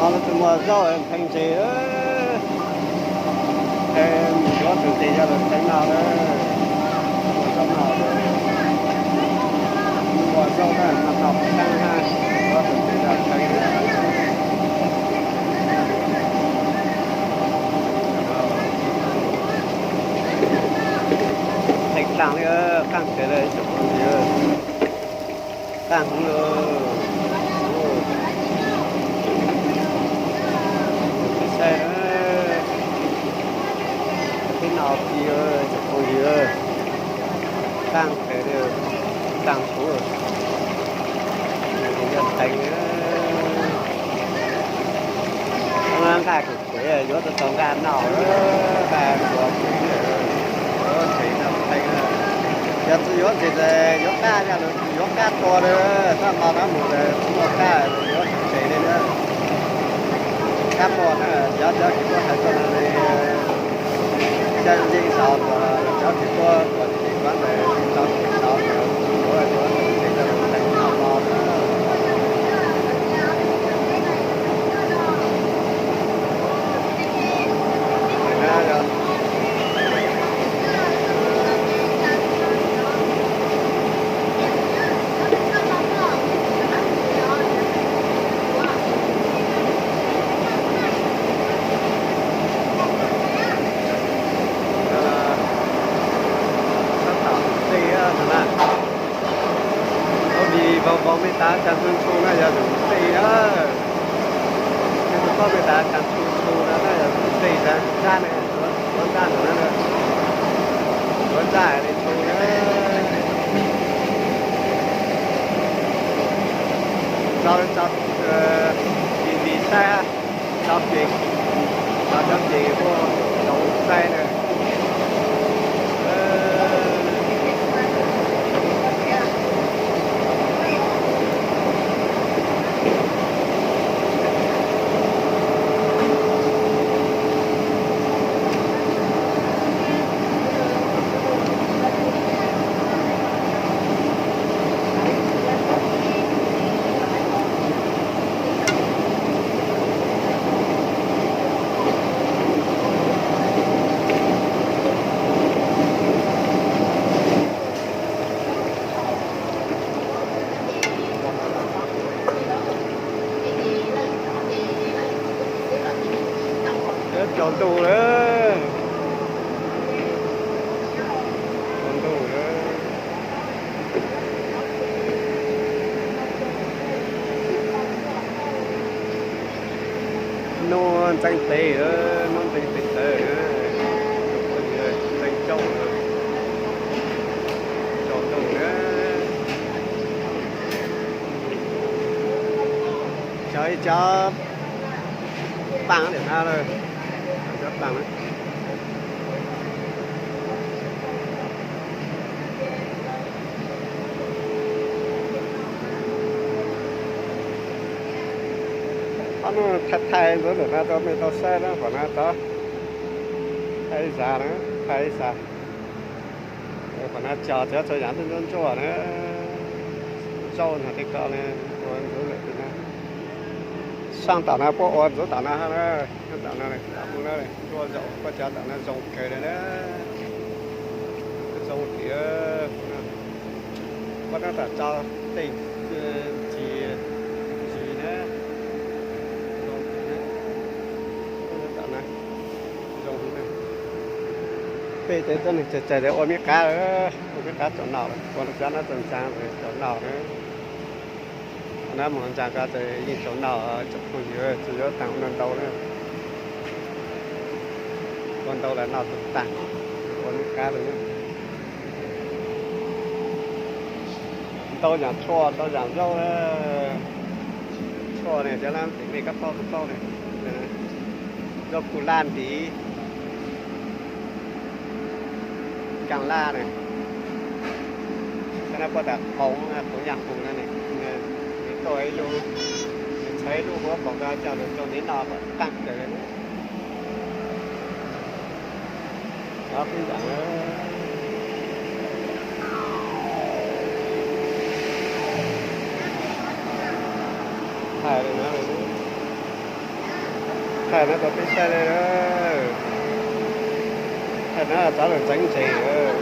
Lawv tus muam zaub ntheev ntses, ntheev mus yuav tus ntses yog lawv ntheev no lawm. Tus muam zaub no, tus muam zaub na, no tau qeeb na, yuav tus ntses yog ntheev na. Ntheev qaaj li, qaaj kawg li, tsoom phooj ywg. Qaaj hwv. Saib, peb no ti tsoom phooj ywg, qaaj kawg li, qaaj hwv, yog nteev, nqaj kuv kuv yuav tau nqaj noj, nqaj ua kuv, yuav ntses no nteev. Yog tsis yuav ntses ces yuav qaj, yog yuav qaj tua li, txaj hmo no mus ces tsis muaj qaj, yuav ntses li na. Qab muaj na, cov, cov kwv tij hais txog no li, cov nceej saud, cov kwv tij tuaj tsis paub ntawd, cov kwv tij saud yuav, yuav ntses rau lawv nteev no los na. Sab tom tej no na, tau di vau vau me tas cas ntxhw ntxhu na yog tus tej na. Tej tus toj me tas cas ntxhw ntxhu na, na yog tus tej tas nrab na, tus nrab ntawm na, tus nrab li ntxhu na. Tso, tso, tiv tiv saib, tso ces, tso cov ces ua zaum saib na. Tsaus ntuj lawm, tsaus ntuj lawm. Nuj ntxeev tes, nuj ntxeev tes tawv, ntxeev coob, tsaus ntuj na. Cov ib cov paaj ntawm no, cov paaj na. Ob nub thaij thaij ntxuav ntawm no rau mej tau saib na, qhov no tod thaij ib zag na, thaij ib zag. Qhov no cog txhua txhua yam ntsuj ntsuj na, zaub no tej ko ua ntxuav ntawm no. Saab tom no puab ua ntxuav tom no na, tom no, tom no ntsuj zaum puab cog tom no zoo kawg li na. Zoo tiag. Puab tab tom tso tej ntsis ntsis na. Zoo tom no, zoo. Peb tej tuab neeg txawj txawj ua miv qab, ua miv qab tsaus noj, ua cov no txaus ntshai tsaus noj na. Qhov no mus ntsa ko ces yeej tsaus noj, tsoom phooj ywg tsis yuav taag ua ntau na. Ua ntau los noj tsis taag, ua miv qab lawm. Ntau yaam tshuaj, ntau yaam zaub na. Tshuaj ne, cov lab tim mej kab paub kuv paub ne. Zaub kuj laj ntiv, nkaag laj ne. Cov no puab tas qoov, qoov yaam qus no ne. Nws tuaj ib lub, nws txhawv ib lub huab kaus ko coj lug rau ntiv noj kom qaab kawg li. Cov pib ncaam, thaij li no, Thaij no rau peb saib li. Thaij no txav lawm ntxeev ntses.